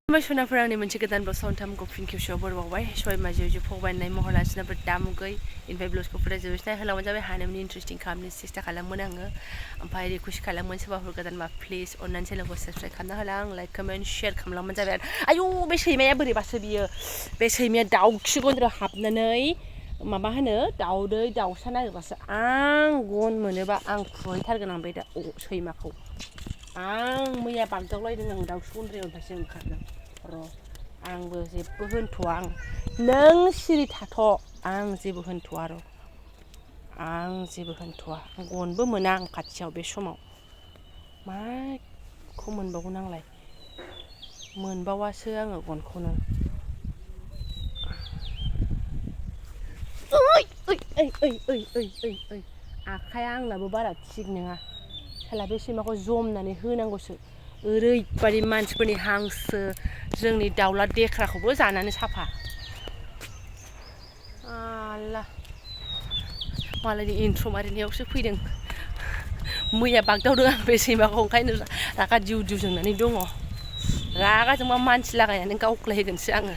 Masyuna ni moनसे गोदान blog sound फिन खेबसेयाव बरबावबाय सय माजियाव फगबायनाय महर लासिनाफोर दामुगै इनफाय ब्लगखौ फोजोबनाय होलांबाय जाबाय हानायनि इन्टारेस्टिं खालामनो सेस्था खालामोन आङो ओमफ्राय रिकुवेस्ट खालामोन सोरबाफोर गोदानबा प्लिज अननानै चेनेलखौ साबस्क्राइब खालामना होलां लाइक कमेन्ट शेयार खालामलांबानो जाबाय आयु बे सैमाया बोरैबासो बियो बे सैमाया दाउखि गन्द्रायाव हाबनानै माबा होनो दाउदै दाउसा नागिरबासो आं गन मोनोबा आं खुहैथारगोन आं बे सैमाखौ आं मैया बागदावलायदों आं दाउखि गन्द्रायावनिफ्रायसो ओंखारदों र' आंबो जेबो होनथ'आ आं नों सिरि थाथ' आं जेबो होनथ'आ र' आं जेबो होनथ'आ गनबो मोना आं खाथियाव बे समाव माखौ मोनबावगोन आंलाय मोनबावासो आङो गनखौनो ओइ आखाया आंनाबो बारा थिग नङा साला बे सैमाखौ जमनानै होनांगौसो ओरैबादि मानसिफोरनि हांसो जोंनि दाउला देख्राखौबो जानानै साफा आल्ला मालायनि इन्ट्र' मारिनायावसो फैदों मैया बागदावदों आं बे सैमाखौ ओंखायनो रागा दिउ दिउ जोंनानै दङ रागा जोंबा मानसि लागायनानै गावख्लायहोगोनसो आङो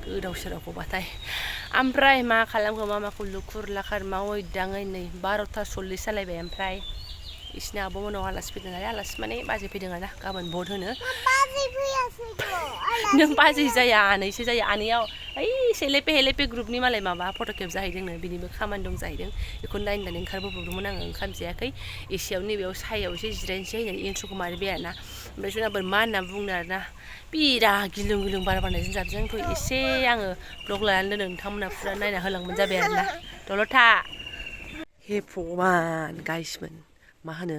गोदाव सोरावखौबाथाय ओमफ्राय मा खालामखो मा माखौ लुखुर लाखार मावै दाङै नै 12:40 जालायबाय ओमफ्राय इसिना आब'मोनाव आलासि फैदों नालाय आलासि माने बाजै फैदों आरोना गाबोन भट होनो नों बाजै जाया आनैसो जायो आनैयाव ओइ सेलेपे हेलेपे ग्रुपनि मालाय माबा फट' खेब जाहैदोंनो बिनिबो खामानि दं जाहैदों बेखौ नायनानै ओंखारबोब्रबदोंमोन आङो ओंखाम जायाखै एसेयाव नैबेयाव सायाव एसे जिरायनोसै होननानै इन्ट्र'खौ मारिबाय आरोना ओमफ्राय सोरनाबा मा होनना बुंनो आरोना बिराद गिलुं गिलुं बार बारनायजों जाबजोंथ' एसे आङो ब्लग लानानै दोनो नोंथांमोना फुरा नायना होलांबानो जाबाय आरोना दलद था हे भगबान गाइसमोन मा होनो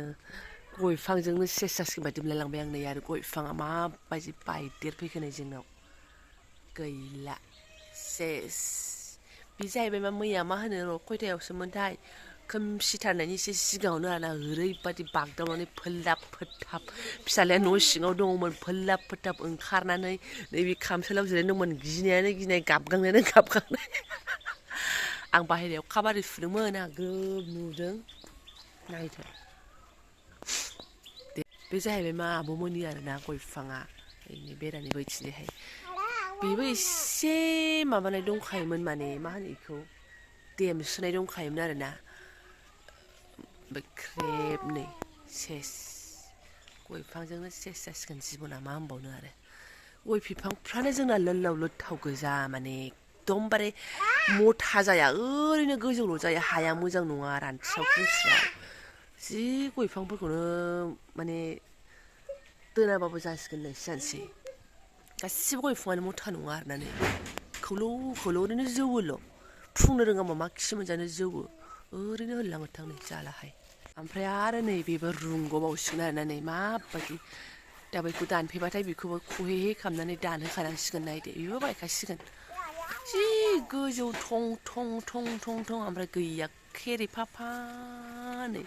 गय बिफांजोंनो सेस जासिगोन बायदि मोनलायलांबाय आं नै आरो गय बिफाङा माबायदि बायदेरफैखो नै जोंनाव गैला सेस बे जाहैबाय मा मैया मा होनो र' खयथायावसोमोनथाय खोमसिथारनायनि एसे सिगाङावनो आरोना ओरैबादि बागदावनानै फोल्लाब फोथाब फिसालाया न' सिङाव दङमोन फोल्लाब फोथाब ओंखारनानै नैबे खामसालियाव जिरायना दंमोन गिनायानो गिनाय गाबगांनायानो गाबगांनाय आं बाहेरायाव खाबारि फुदोंमोन आंहा ग्रोब नुदों नायदो बे जाहैबाय मा आब'मोननि आरोना गय बिफाङा ओरैनो बेरानि बैथिंजायहाय बेबो एसे माबानाय दंखायोमोन माने मा होनो बेखौ देमसोनाय दंखायोमोन आरोना ओमफ्राय ख्रेब नै सेस गय बिफांजोंनो सेस जासिगोन जिबना मा होनबावनो आरो गय बिफांफ्रानो जोंना लोल्लाव लोथाव गोजा माने एकदमबारे मथा जाया ओरैनो गोजौल' जायो हाया मोजां नङा रानस्राव खुस्राव जि गय बिफांफोरखौनो माने दोनाबाबो जासिगोन नै जानोसै गासिबो गय बिफाङानो मथा नङा आरोना नै खौलौ खौलौ ओरैनो जौवोल' फुंनो रोङाबा मा खि मोनजानो जौवो ओरैनो होनलाङो थां नै जालाहाय ओमफ्राय आरो नै बेबो रुंग'बावसिगोन आरोना नै माबायदि दा बैखौ दानफैबाथाय बेखौबो खहे खालामनानै दानहोखानांसिगोन नायदो बेबो बायखासिगोन जि गोजौ थं थं थं थं थं ओमफ्राय गैया खेरेफाफा नै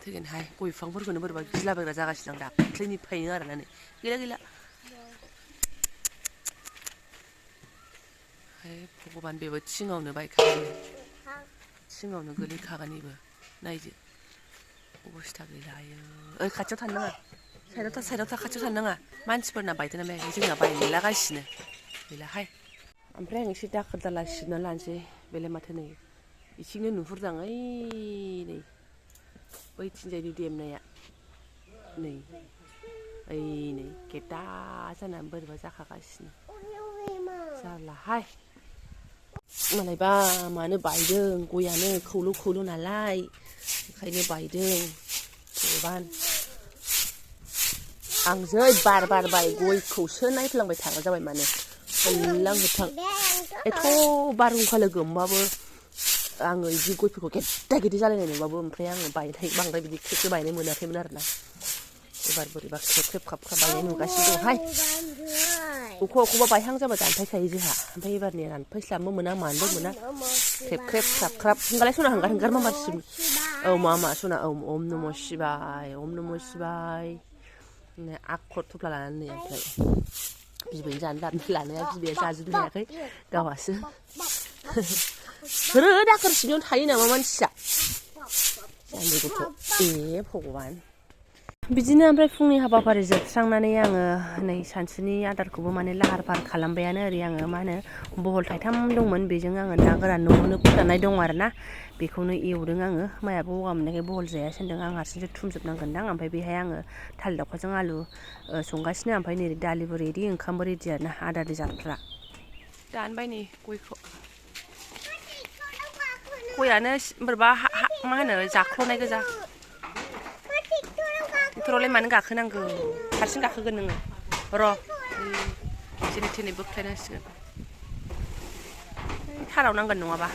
थैगोनहाय गय बिफांफोरखौनो बोरैबा गिलाबायग्रा जागासिनो आं दाख्लैनिफ्रायनो आरोना नै गैला गैला हे भगबान बेबो थिङावनो बायखागोन थिङावनो गोलैखागोन बेबो नायदो अबस्था गैला आयो ओइ खाथियाव थानो नाङा साइडआव था खाथियाव थानो नाङा मानसिफोरना बायदोंना बायाखै जोंना बायलागासिनो गैलाहाय ओमफ्राय आं एसे दाखोर दाला सिबना लानोसै बेलाय माथो नै इथिंनो नुहुरदां ओइ नै बैथिंजायनि देमनाया नै ओइ नै गेदा जानानै बोरैबा जाखागासिनो जारलाहाय मालायबा मानो बायदों गयानो खौलौ खौलौ नालाय ओंखायनो बायदों भगबान आं जै बार बारबाय गयखौसो नायफ्लांबाय थाग्रा जाबाय माने होल्लां होथां एथ' बारहुंखा लोगो हमबाबो आङो बिदि गयफोरखौ गेद्दा गेद्दि जालायनाय नुबाबो ओमफ्राय आङो बायनाय बांद्राय बिदि खेबसे बायनाय मोनाखैमोन आरोना एबार बोरैबा खेब खेब खाब खाब बायनाय नुगासिनो दंहाय अखौबा बायहां जाबा दानफायखायो जोंहा ओमफ्राय एबारनिया रानफायस्लाबनो मोना मानोबो मोना ख्रेब ख्रेब ख्राब ख्राब होनबालाय सना हंगार मामासिम औ मा सना औ ओम नम' शिबाय आखर थफ्ला लानानै ओमफ्राय बिबै जानो लानाया बिबैया जाजोबनो हायाखै गावहासो सोरो दाखोर सिङाव थायो नामा मानसिया जानि गथ' ए भगबान बिदिनो ओमफ्राय फुंनि हाबाफारि जोबस्रांनानै आङो नै सानसुनि आदारखौबो माने लाहार फाहार खालामबायानो ओरै आङो मा होनो बहल थाइथाम दंमोन बेजों आङो ना गोरान न'आवनो फोराननाय दं आरोना बेखौनो एवदों आङो माइआबो गगा मोननायखाय बहल जाया सान्दों आं हारसिंसो थुमजोबनांगोनदां ओमफ्राय बेहाय आङो थालिर दावखाजों आलु संगासिनो ओमफ्राय नै दालिबो रेडि ओंखामबो रेडि आरोना आदारनि जाग्रा दानबाय नै गयखौ गयानो बोरैबा मा होनो जाख्ल'नाय गोजा ट्रेक्टरावलाय मानो गाखोनांगौ हारसिं गाखोगोन नोङो र' जेने थेने बोख्लायनांसिगोन थाराव नांगोन नङाबा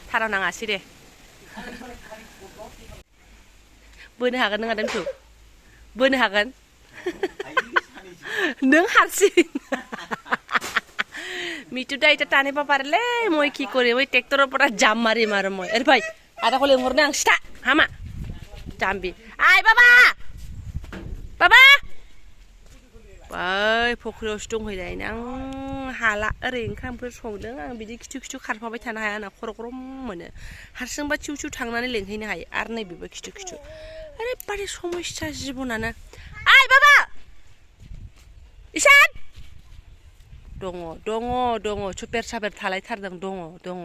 थाराव नाङासै दे बोनो हागोन नों आदामखौ बोनो हागोन नों हारसिं मिठू दा इटा टाने पापारले মই কি করে ওই ট্রেক্টরের পৰা জাম মারি মারো মই আরে ভাই আদাखौ लेंहरनो आं सिथा हामा जाम्बि आइ बाबा बाबा बै फख्रियावसो दंहैलायनो आं हाला ओरै ओंखामफोर संदों आं बिदि खिथु खिथु खारफाबाय थानो हाया आंना खर' गरम मोनो हारसिंबा थिउ थिउ थांनानै लेंहैनो हायो आरो नैबेबो खिथु खिथु ओरैबादि समस्या जिबनानो आइ बाबा इसान दङ दङ दङ सुपेर सापेर थालायथारदों दङ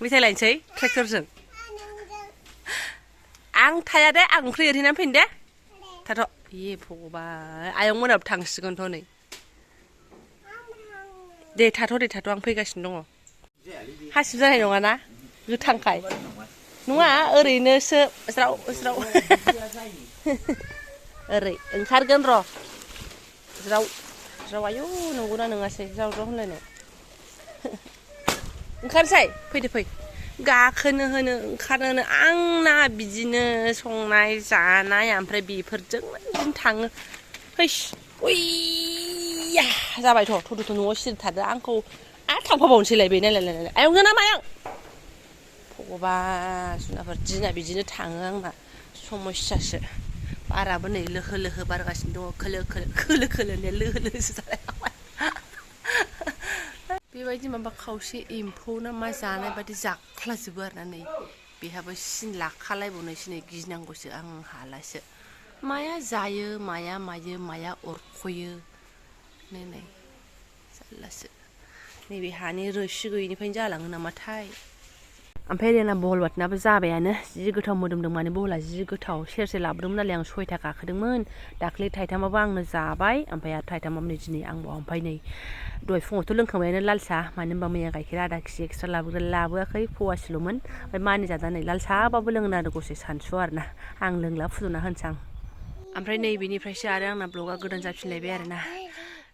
मेथाइ लायनोसै ट्रेक्टरजों आं थाया दे आं ओंख्रि एरहैनानै फैनो दे थाथ' ये भगबान आयं मोनाबो थांसिगोनथ' नै दे थाथ' आं फैगासिनो दङ हासिब जानाय नङाना गोथांखाय नङा ओरैनोसो ज्राव ज्राव ओरै ओंखारगोन र' ज्राव ज्राव आयौ नंगौना नङासै ज्राव ज्राव होनलायनाय ओंखारसै फैदो फै गाखोनो होनो ओंखारनो आंना बिदिनो संनाय जानाय ओमफ्राय बेफोरजों बिदिनो थाङो हैस उइया जाबायथ' थ'थ' न'आव सिरि थादो आंखौ आरो थांफाबावनोसैलाय बे नायलाय आयंजो ना मायं भगबान जुनाफोर दिना बिदिनो थाङो आंना समस्यासो बाराबो नै लोहो लोहो बारगासिनो दङ खोलो खोलो ने लोहो लोहोसो जालायलांबाय बेबायदि माबा खावसे एम्फौ ना मा जानाय बादि जाख्लाजोबो आरोना नै बेहाबो सिन लाखालायबावनायसो नै गिनांगौसो आं हालासो माया जायो माया मायो माया अरख'यो नै जारलासो नैबे हानि रोसि गैयिनिफ्रायनो जालाङो नामाथाय ओमफ्राय जोंना बहल बाथोनाबो जाबायानो जि गोथाव मोदोमदों माने बहला जि गोथाव सेरसे लाबोदोंमोन नालाय आं 6था गाखोदोंमोन दाख्लै थाइथामाबो आंनो जाबाय ओमफ्राय आरो थाइथामाबो नै दिनै आंबो ओमफ्राय नै दहाय फुङावथ' लोंखांबायानो लाल साहा मानो होनबा मैया गाइखेर आधा केजि एक्सट्रा लाबोआखै फवासेल'मोन ओमफ्राय मानि जादा नै लाल साहाबाबो लोंनो आरो दसे सानसु आरोना आं लोंला फुदुंना होनोसै आं ओमफ्राय नै बेनिफ्रायसो आरो आंना ब्लगा गोदान जाफिनलायबाय आरोना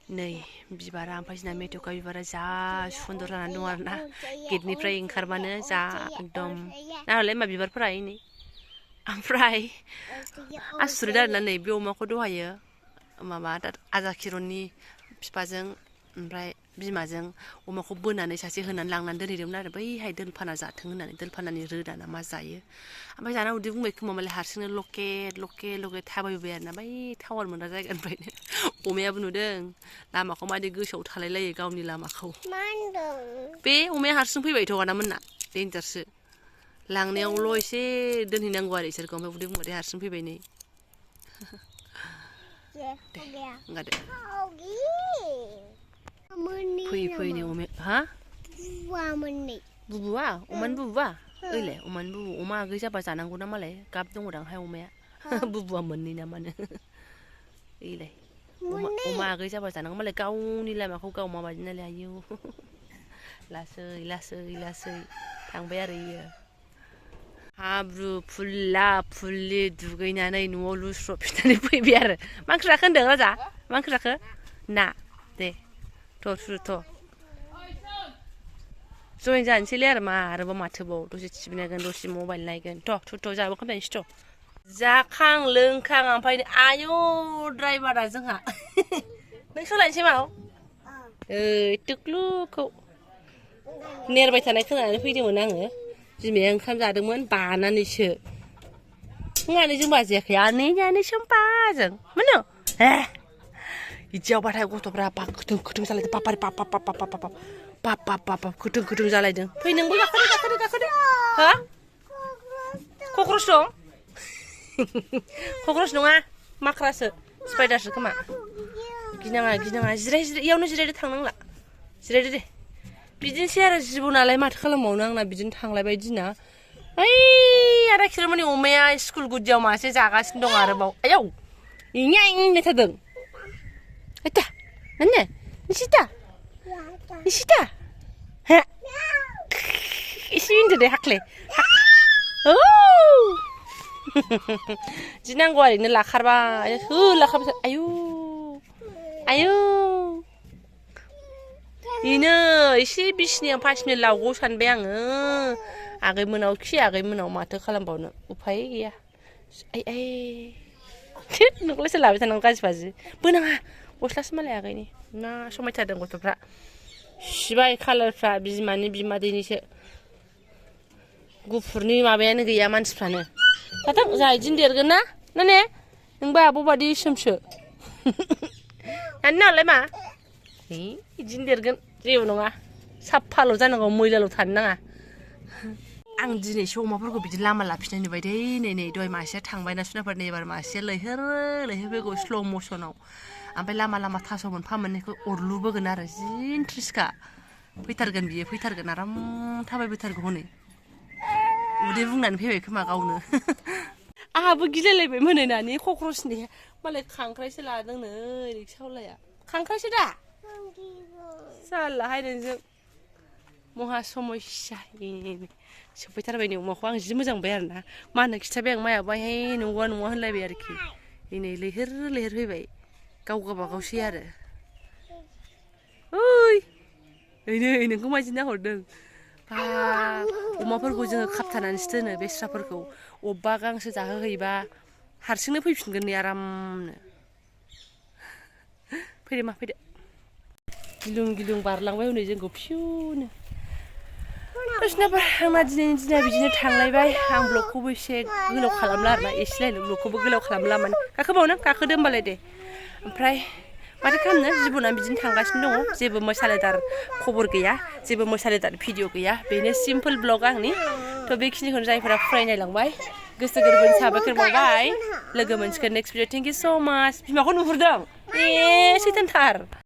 नै बिबारा ओमफ्राय जोंना मेथ'खा बिबारा जा सुन्दर जानानै दं आरोना गेटनिफ्राय ओंखारबानो जा एकदम नाहरलाय मा बिबारफोरा नै ओमफ्राय आसुरित आरोना नै बे अमाखौ दहायो माबा आजा किरननि बिफाजों ओमफ्राय बिमाजों अमाखौ बोनानै सासे होनानै लांनानै दोनहैदोंमोन आरो बैहाय दोनफाना जाथों होननानै दोनफानानि रोदा ना मा जायो ओमफ्राय जाना उदै बुंबाय खोमा मालाय हारसिंनो लकेट थाबायबोबाय आरोना बै टावार मोनग्रा जायगानिफ्रायनो अमायाबो नुदों लामाखौ मादि गोसोआव थालायलायो गावनि लामाखौ बे अमाया हारसिं फैबायथ' आदामोनना डेन्जारसो लांनायावल' एसे दोनहैनांगौ आरो इसोरखौ ओमफ्राय उदै बुंबाथाय हारसिं फैबाय नै दे ओंखारदो फै नै अमाया हा बुबुआ अमानि बुबुआ ओइलाय अमानि बुबु अमा आगै जाबा जानांगौना मालाय गाब दङदांहाय अमाया बुबुआ मोननै ना मानो ओइलाय अमा आगै जाबा जानांगौ मालाय गावनि लामाखौ गाव माबादि नालाय आयौ लासै थांबाय आरो इयो हाब्रु फुल्लि दुगैनानै न'आव लुस्र'फिननानै फैबाय आरो मा ओंख्रि जाखो होनदों राजा मा ओंख्रि जाखो ना दे थ' जइन जानोसैलै आरो मा आरोबाव माथोबाव दसे टिभि नायगोन दसे मबाइल नायगोन थ' जाबो खोन्थानोसै थ' जाखां लोंखां ओमफ्राय आयौ ड्राइभारा जोंहा नों सोलायनोसै माव टुक्लुखौ नेरबाय थानाय खोनानानै फैदोंमोन आङो बिमाया ओंखाम जादोंमोन बानानैसो आनैजों बाजैयाखै आनैजों बाजों मोनो बिदियावबाथाय गथ'फ्रा खोथों जालायदों पापारि पाप बाब खोथों जालायदों फै नोंबो गाखोदो हा कक्रस दं कक्रस नङा माख्रासो स्पाइडारसो खोमा गिनाङा जिराय इयावनो जिरायदो थांनांला जिरायदो दे बिदिनोसै आरो जिबनालाय माथो खालामबावनो आंना बिदिनो थांलायबाय दिना ओइ आदा खिरमानि अमाया स्कुल गुदियाव मासे जागासिनो दं आरोबाव आयौ इं नेथारदों आयथा नन्ने निसिता हा एसे मिनदो दे हाख्ले औ जि नांगौ ओरैनो लाखारबाय लाखारबाय आयु बेनो एसे बिसिनायाव 5 मिनिट लावगौ सानबाय आङो आगै मोनाव माथो खालामबावनो उफाय गैया आइ नोंखौलाय सोर लाबाय थानांगौ गाज्रि बाजि बोनाङा गस्लासो मालाय आगैनि ना समायथारदों गथ'फ्रा सिबाय कालारफ्रा बिमानि बिमादैनिसो गुफुरनि माबायानो गैया मानसिफ्रानो थाथों जोंहा इदिनो देरगोन ना ने नोंबा आब' बादि सोमसो नालाय मा इदिनो देरगोन जेबो नङा साफाल' जानांगौ मैलाल' थानो नाङा आं दिनैसो अमाफोरखौ बिदि लामा लाफिननाय नुबाय दै नै दहाय मासेया थांबायना सुनाफोर एबार मासेया लैहोर स्ल' मसनाव ओमफ्राय लामा थास' मोनफा मोननैखौ अरलुबोगोन आरो जि इन्ट्रेस्टखा फैथारगोन बियो आराम थाबायबोथारगौ हनै उदै बुंनानै फैबाय खोमा गावनो आंहाबो गिलायलायबाय मोननानै कक्रसनि मालाय खांख्राइसो लादोंनो रिक्सावलाया खांख्राइसो दा जारलाहाय नोंजों महा समस्या सोफैथारबाय नै अमाखौ आं जि मोजां मोनबाय आरोना मा होनो खिथाबाय आं मायाबाहाय नंगौआ नङा होनलायबाय आरोखि नै लैहोर फैबाय गाव गाबागावसै आरो ओइ नोंखौ माइदि नाहरदों अमाफोरखौ जोङो खाबथानानैसो दोनो बेस्राफोरखौ अबेबा गांसो जाहोहैबा हारसिंनो फैफिनगोन नै आरामनो फैदो गिलुं बारलांबाय हनै जोंखौ फिउनो आंना दिनैनि दिना बिदिनो थांलायबाय आं ब्लगखौबो एसे गोलाव खालामला आरोना एसेलायनो ब्लगखौबो गोलाव खालामला माने गाखोबावनो गाखोदो होमबालाय दे ओमफ्राय माथो खालामनो जिबना बिदिनो थांगासिनो दङ जेबो मोसालेदार खबर गैया जेबो मोसालेदार भिडिअ गैया बेनो सिम्पोल ब्लग आंनि थ' बेखिनिखौनो जायफोरा फरायनायलांबाय गोसो गोरबोनि साबायखर बावबाय लोगो मोनसिगोन नेक्स्ट भिडिअ थेंक इउ स' माच बिमाखौ नुहुरदों सैथानथार